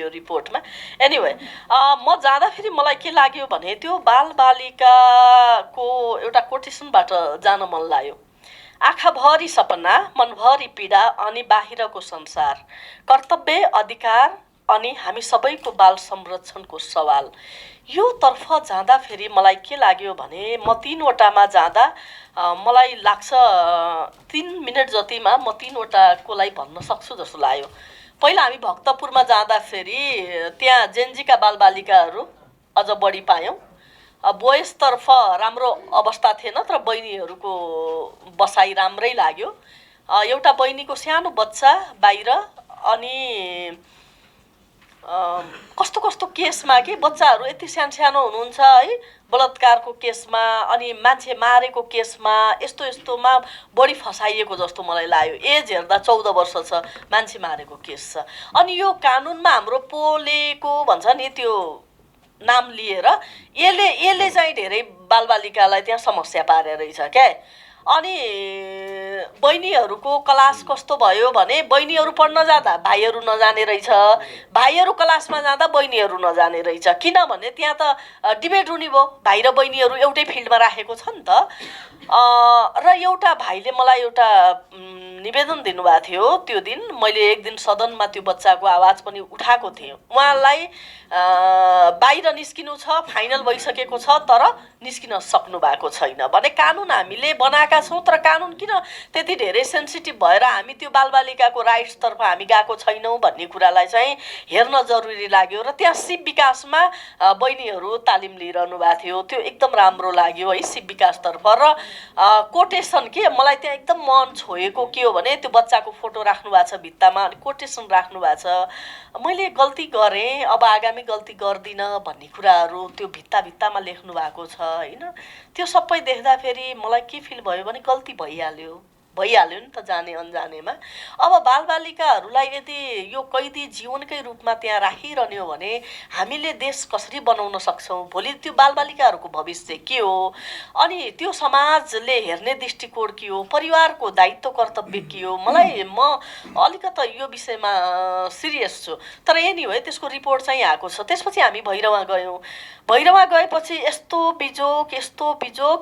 यो रिपोर्टमा। एनिवे म जाँदाखेरि मलाई के लाग्यो भने त्यो बालबालिकाको एउटा कोटेसनबाट जान मन लाग्यो। आँखाभरि सपना, मनभरि पीडा अनि बाहिरको संसार, कर्तव्य, अधिकार अनि हामी सबैको बाल संरक्षणको सवाल। यो तर्फ जाँदाखेरि मलाई के लाग्यो भने म 3वटामा जाँदा मलाई लाग्छ 3 मिनट जतिमा म 3वटाकोलाई भन्न सक्छु जस्तो लाग्यो। पहिला हामी भक्तपुरमा जाँदाखेरि त्यहाँ जेनजीका बालबालिकाहरू अझ बढी पायौँ। बोयसतर्फ राम्रो अवस्था थिएन, तर बहिनीहरूको बसाइ राम्रै लाग्यो। एउटा बहिनीको सानो बच्चा बाहिर, अनि कस्तो कस्तो केसमा के बच्चाहरू यति सानो हुनुहुन्छ है, बलात्कारको केसमा अनि मान्छे मारेको केसमा यस्तोमा बढी फसाइएको जस्तो मलाई लाग्यो। एज हेर्दा 14 वर्ष छ, मान्छे मारेको केस छ। अनि यो कानुनमा हाम्रो पोलेको भन्छ नि त्यो नाम लिएर यसले चाहिँ धेरै बालबालिकालाई त्यहाँ समस्या पारेर रहेछ क्या। अनि बहिनीहरूको क्लास कस्तो भयो भने बहिनीहरू पढ्न जाँदा भाइहरू नजाने रहेछ, भाइहरू क्लासमा जाँदा बहिनीहरू नजाने रहेछ। किनभने त्यहाँ त डिबेट हुने भयो, भाइ र बहिनीहरू एउटै फिल्डमा राखेको छ नि त। र एउटा भाइले मलाई एउटा निवेदन दिनुभएको थियो। त्यो दिन मैले एक दिन सदनमा त्यो बच्चाको आवाज पनि उठाएको थिएँ। उहाँलाई बाहिर निस्किनु छ, फाइनल भइसकेको छ, तर निस्किन सक्नु भएको छैन भने कानुन हामीले बनाएका छौँ, तर कानुन किन त्यति धेरै सेन्सिटिभ भएर हामी त्यो बालबालिकाको राइट्सतर्फ हामी गएको छैनौँ भन्ने कुरालाई चाहिँ हेर्न जरुरी लाग्यो। र त्यहाँ सिप विकासमा बहिनीहरू तालिम लिइरहनु भएको थियो, त्यो एकदम राम्रो लाग्यो है सिप विकासतर्फ। र कोटेसन के मलाई त्यहाँ एकदम मन छोएको के हो भने त्यो बच्चाको फोटो राख्नु भएको छ भित्तामा, अनि कोटेसन राख्नु भएको छ, मैले गल्ती गरेँ अब आगामी गल्ती गर्दिनँ भन्ने कुराहरू त्यो भित्तामा लेख्नु भएको छ होइन। त्यो सबै देख्दाखेरि मलाई के फिल भयो भने गल्ती भइहाल्यो नि त जाने अनजानेमा। अब बालबालिकाहरूलाई यदि यो कैदी जीवनकै रूपमा त्यहाँ राखिरहने हो भने हामीले देश कसरी बनाउन सक्छौँ? भोलि त्यो बालबालिकाहरूको भविष्य के हो? अनि त्यो समाजले हेर्ने दृष्टिकोण के हो? परिवारको दायित्व कर्तव्य के हो? म अलिकति यो विषयमा सिरियस छु। तर एनिवे त्यसको रिपोर्ट चाहिँ आएको छ। त्यसपछि हामी भैरवा गयौँ। भैरवा गएपछि यस्तो बिजोक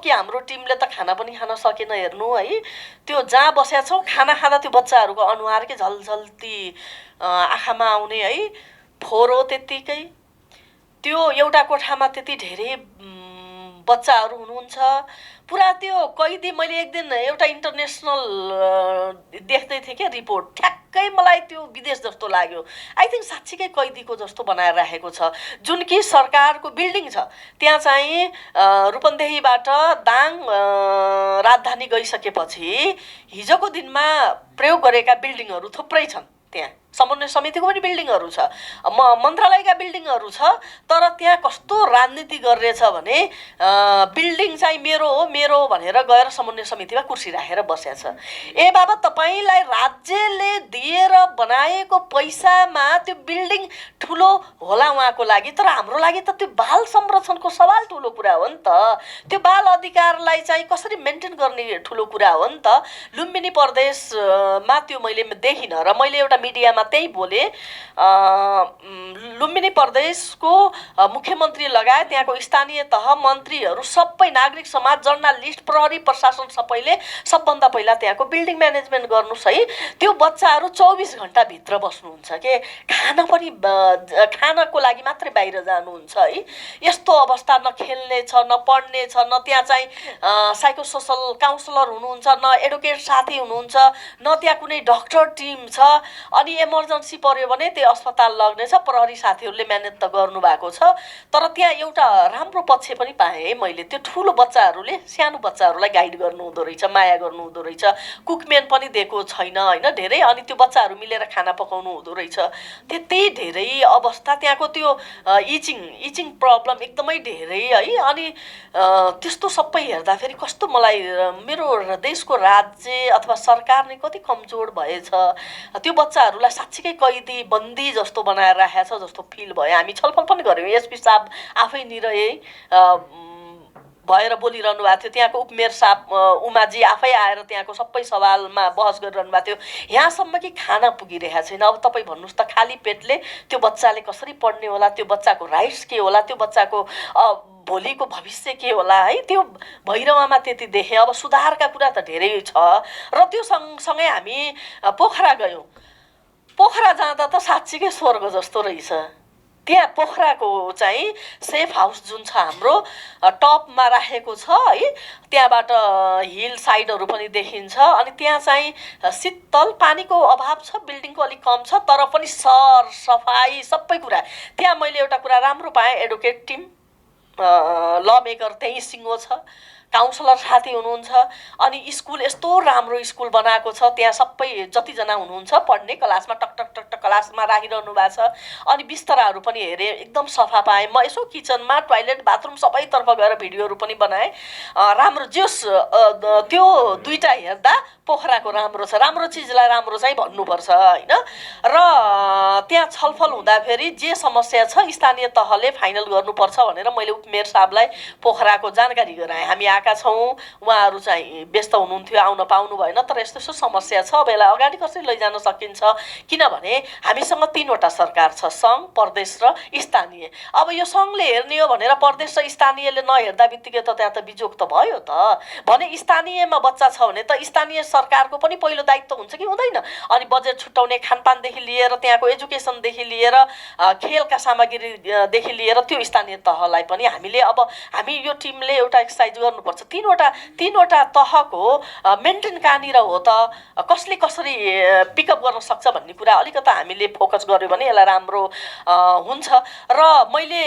कि हाम्रो टिमले त खाना पनि खान सकेन। हेर्नु है, त्यो जहाँ बसेका छौँ खाना खाँदा त्यो बच्चाहरूको अनुहार के झलझल्ती आँखामा आउने है, फोहोरो त्यत्तिकै। त्यो एउटा कोठामा त्यति धेरै बच्चाहरू हुनुहुन्छ पुरा। त्यो कैदी मैले एक दिन एउटा इन्टरनेसनल देख्दै थिएँ क्या रिपोर्ट, ठ्याक्कै मलाई त्यो विदेश जस्तो लाग्यो। आई थिङ्क साँच्चीकै कैदीको जस्तो बनाएर राखेको छ। जुन कि सरकारको बिल्डिङ छ त्यहाँ चाहिँ रूपन्देहीबाट दाङ राजधानी गइसकेपछि हिजोको दिनमा प्रयोग गरेका बिल्डिङहरू थुप्रै छन्। त्यहाँ समन्वय समितिको पनि बिल्डिङहरू छ, मन्त्रालयका बिल्डिङहरू छ, तर त्यहाँ कस्तो राजनीति गरिरहेछ भने बिल्डिङ चाहिँ मेरो हो मेरो भनेर गएर समन्वय समितिमा कुर्सी राखेर बसेको छ। ए बाबा, तपाईँलाई राज्यले दिएर बनाएको पैसामा त्यो बिल्डिङ ठुलो होला उहाँको लागि, तर हाम्रो लागि त त्यो बाल संरक्षणको सवाल ठुलो कुरा हो नि त। त्यो बाल अधिकारलाई चाहिँ कसरी मेन्टेन गर्ने ठुलो कुरा हो नि त। लुम्बिनी प्रदेशमा त्यो मैले देखिनँ र मैले एउटा मिडियामा त्यही बोले। लुम्बिनी प्रदेशको मुख्यमन्त्री लगायत त्यहाँको स्थानीय तह मन्त्रीहरू सबै, नागरिक समाज, जर्नलिस्ट, प्रहरी, प्रशासन सबैले सबभन्दा पहिला त्यहाँको बिल्डिङ म्यानेजमेन्ट गर्नुहोस् है। त्यो बच्चाहरू 24 घण्टा भित्र बस्नुहुन्छ के, खानको लागि मात्रै बाहिर जानुहुन्छ है। यस्तो अवस्था, न खेल्ने छ न पढ्ने छ, न त्यहाँ चाहिँ साइको सोसल काउन्सलर हुनुहुन्छ, न एडुकेट साथी हुनुहुन्छ, न त्यहाँ कुनै डक्टर टिम छ। अनि इमर्जेन्सी पर्यो भने त्यो अस्पताल लग्ने छ, प्रहरी साथीहरूले म्यानेज त गर्नुभएको छ। तर त्यहाँ एउटा राम्रो पक्ष पनि पाएँ है मैले, त्यो ठुलो बच्चाहरूले सानो बच्चाहरूलाई गाइड गर्नु हुँदो रहेछ, माया गर्नु हुँदो रहेछ, कुकम्यान पनि दिएको छैन होइन धेरै। अनि त्यो बच्चाहरू मिलेर खाना पकाउनु हुँदो रहेछ। त्यति धेरै अवस्था त्यहाँको त्यो इचिङ प्रब्लम एकदमै धेरै है। अनि त्यस्तो सबै हेर्दाखेरि कस्तो मलाई मेरो देशको राज्य अथवा सरकार नै कति कमजोर भएछ। त्यो बच्चाहरूलाई साँच्चीकै कैदी बन्दी जस्तो बनाएर राखेको छ जस्तो फिल भयो। हामी छलफल पनि गऱ्यौँ, एसपी साहब आफै निरहे भएर बोलिरहनु भएको थियो। त्यहाँको उपमेयर साहब उमाजी आफै आएर त्यहाँको सबै सवालमा बहस गरिरहनु भएको थियो। यहाँसम्म कि खाना पुगिरहेको छैन। अब तपाईँ भन्नुहोस् त, खाली पेटले त्यो बच्चाले कसरी पढ्ने होला, त्यो बच्चाको राइट्स के होला, त्यो बच्चाको भोलिको भविष्य के होला है। त्यो भैरवामा त्यति देखेँ। अब सुधारका कुरा त धेरै छ र त्यो सँगसँगै हामी पोखरा गयौँ। पोखरा जाँदा त साँच्चीकै स्वर्ग जस्तो रहेछ। त्यहाँ पोखराको चाहिँ सेफ हाउस जुन छ हाम्रो टपमा राखेको छ है, त्यहाँबाट हिल साइडहरू पनि देखिन्छ। अनि त्यहाँ चाहिँ शीतल पानीको अभाव छ, बिल्डिङको अलिक कम छ, तर पनि सर सफाइ सबै कुरा। त्यहाँ मैले एउटा कुरा राम्रो पाएँ, एडभोकेट टिम, ल मेकर त्यहीँ सिङ्गो छ, काउन्सलर साथी हुनुहुन्छ। अनि स्कुल यस्तो राम्रो स्कुल बनाएको छ, त्यहाँ सबै जतिजना हुनुहुन्छ पढ्ने क्लासमा टक टक टक टक क्लासमा राखिरहनु भएको छ। अनि बिस्तराहरू पनि हेरेँ, एकदम सफा पाएँ। म यसो किचनमा टोयलेट बाथरुम सबैतर्फ गएर भिडियोहरू पनि बनाएँ। राम्रो जोस् त्यो दुईटा हेर्दा पोखराको राम्रो छ। राम्रो चिजलाई राम्रो चाहिँ भन्नुपर्छ होइन। र त्यहाँ छलफल हुँदाखेरि जे समस्या छ स्थानीय तहले फाइनल गर्नुपर्छ भनेर मैले उपमेयर साहबलाई पोखराको जानकारी गराएँ। हामी आएका छौँ, उहाँहरू चाहिँ व्यस्त हुनुहुन्थ्यो, आउन पाउनु भएन, तर यस्तो यस्तो समस्या छ, अब यसलाई अगाडि कसरी लैजान सकिन्छ। किनभने हामीसँग 3वटा सरकार छ, सङ्घ, प्रदेश र स्थानीय। अब यो सङ्घले हेर्ने हो भनेर प्रदेश र स्थानीयले नहेर्दा बित्तिकै त त्यहाँ त बिजोग त भयो त। भने स्थानीयमा बच्चा छ भने त स्थानीय सरकारको पनि पहिलो दायित्व हुन्छ कि हुँदैन। अनि बजेट छुट्याउने, खानपानदेखि लिएर त्यहाँको एजुकेसनदेखि लिएर खेलका सामग्रीदेखि लिएर त्यो स्थानीय तहलाई पनि हामीले अब हामी यो टिमले एउटा एक्सर्साइज गर्नुपर्छ। तीनवटा तहको मेन्टेन कहाँनिर हो त, कसले कसरी पिकअप गर्न सक्छ भन्ने कुरा अलिकति हामीले फोकस गर्यो भने यसलाई राम्रो हुन्छ। र मैले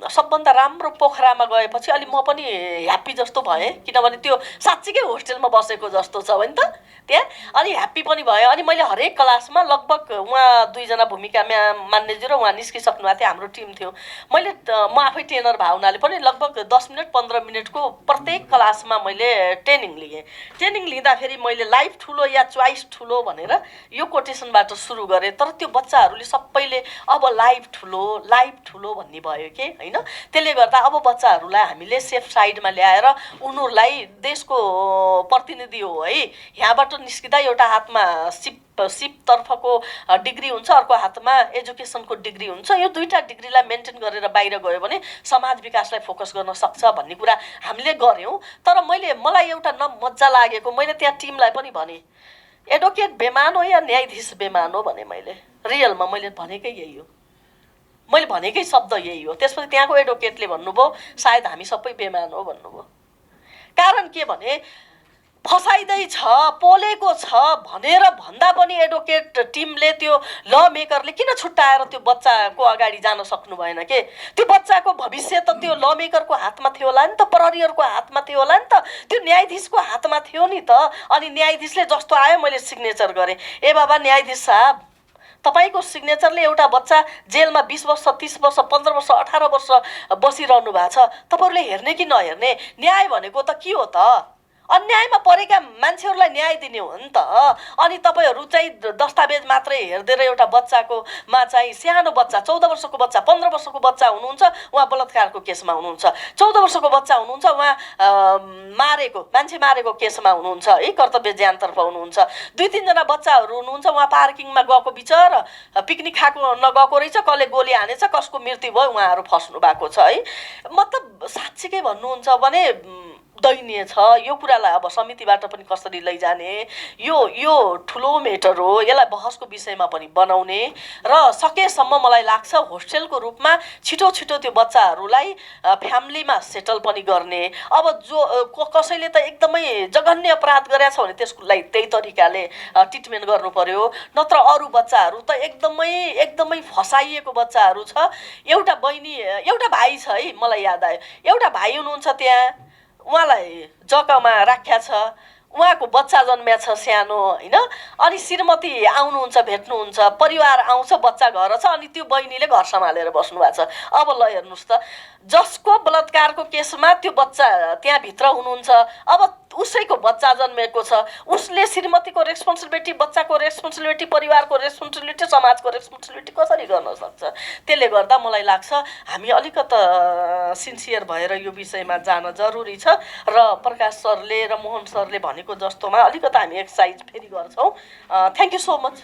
सबभन्दा राम्रो पोखरामा गएपछि अलि म पनि ह्याप्पी जस्तो भएँ, किनभने त्यो साँच्चीकै होस्टेलमा बसेको जस्तो छ भने त त्यहाँ। अनि ह्याप्पी पनि भयो। अनि मैले हरेक क्लासमा लगभग उहाँ 2जना भूमिका मान्यजी र उहाँ निस्किसक्नु भएको थियो, हाम्रो टिम थियो। म आफै ट्रेनर भए हुनाले पनि लगभग 10 मिनट 15 मिनटको प्रत्येक क्लासमा मैले ट्रेनिङ लिएँ। ट्रेनिङ लिँदाखेरि मैले लाइफ ठुलो या चोइस ठुलो भनेर यो कोटेसनबाट सुरु गरेँ। तर त्यो बच्चाहरूले सबैले अब लाइफ ठुलो भन्ने भयो कि होइन। त्यसले गर्दा अब बच्चाहरूलाई हामीले सेफ साइडमा ल्याएर उनीहरूलाई देशको प्रतिनिधि हो है, यहाँबाट निस्किँदा एउटा हातमा सिपतर्फको डिग्री हुन्छ, अर्को हातमा एजुकेसनको डिग्री हुन्छ। यो दुईटा डिग्रीलाई मेन्टेन गरेर बाहिर गयो भने समाज विकासलाई फोकस गर्न सक्छ भन्ने कुरा हामीले गऱ्यौँ। तर मलाई एउटा मजा लागेको, मैले त्यहाँ टिमलाई पनि भने एडभोकेट बेमान हो या न्यायाधीश बेमान हो भने मैले रियलमा मैले भनेकै यही हो, मैले भनेकै शब्द यही हो। त्यसपछि त्यहाँको एडभोकेटले भन्नुभयो सायद हामी सबै बेमान हो भन्नुभयो। कारण के भने फसाइँदैछ, पोलेको छ भनेर भन्दा पनि एडभोकेट टिमले त्यो ल मेकरले किन छुट्याएर त्यो बच्चाको अगाडि जान सक्नु भएन के? त्यो बच्चाको भविष्य त त्यो ल मेकरको हातमा थियो होला नि त, प्रहरीहरूको हातमा थियो होला नि त, त्यो न्यायाधीशको हातमा थियो नि त। अनि न्यायाधीशले जस्तो आयो मैले सिग्नेचर गरेँ। ए बाबा न्यायाधीश साहब, तपाईँको सिग्नेचरले एउटा बच्चा जेलमा 20 वर्ष 30 वर्ष 15 वर्ष 18 वर्ष बसिरहनु भएको छ, तपाईँहरूले हेर्ने कि नहेर्ने? न्याय भनेको त के हो त? अन्यायमा परेका मान्छेहरूलाई न्याय दिने हो नि त। अनि तपाईँहरू चाहिँ दस्तावेज मात्रै हेरिदिएर एउटा बच्चाकोमा चाहिँ सानो बच्चा 14 वर्षको बच्चा 15 वर्षको बच्चा हुनुहुन्छ, उहाँ बलात्कारको केसमा हुनुहुन्छ। 14 वर्षको बच्चा हुनुहुन्छ, उहाँ मान्छे मारेको केसमा हुनुहुन्छ है, कर्तव्य ज्यानतर्फ हुनुहुन्छ। 2-3 जना बच्चाहरू हुनुहुन्छ, उहाँ पार्किङमा गएको बिचरा पिकनिक खाएको नगएको रहेछ, कसले गोली हानेछ, कसको मृत्यु भयो, उहाँहरू फस्नु भएको छ है। मतलब साँच्चीकै भन्नुहुन्छ भने दयनीय छ। यो कुरालाई अब समितिबाट पनि कसरी लैजाने, यो ठुलो मेटर हो, यसलाई बहसको विषयमा पनि बनाउने र सकेसम्म मलाई लाग्छ होस्टेलको रूपमा छिटो छिटो त्यो बच्चाहरूलाई फ्यामिलीमा सेटल पनि गर्ने। अब जो कसैले त एकदमै जघन्य अपराध गरेछ भने त्यसलाई त्यही तरिकाले ट्रिटमेन्ट गर्नु पर्यो, नत्र अरू बच्चाहरू त एकदमै फसाइएको बच्चाहरू छ। एउटा भाइ छ है, मलाई याद आयो, एउटा भाइ हुनुहुन्छ त्यहाँ, उहाँलाई जग्गामा राख्या छ, उहाँको बच्चा जन्मिया छ सानो होइन। अनि श्रीमती आउनुहुन्छ, भेट्नुहुन्छ, परिवार आउँछ, बच्चा घर छ, अनि त्यो बहिनीले घर सम्हालेर बस्नु भएको छ। अब ल हेर्नुहोस् त, जसको बलात्कारको केसमा त्यो बच्चा त्यहाँभित्र हुनुहुन्छ, अब उसैको बच्चा जन्मेको छ, उसले श्रीमतीको रेस्पोन्सिबिलिटी, बच्चाको रेस्पोन्सिबिलिटी, परिवारको रेस्पोन्सिबिलिटी, समाजको रेस्पोन्सिबिलिटी कसरी गर्न सक्छ? त्यसले गर्दा मलाई लाग्छ हामी अलिकता सिन्सियर भएर यो विषयमा जान जरुरी छ र प्रकाश सरले र मोहन सरले भनेको जस्तोमा अलिकता हामी एक्सर्साइज फेरि गर्छौँ। Thank you so much.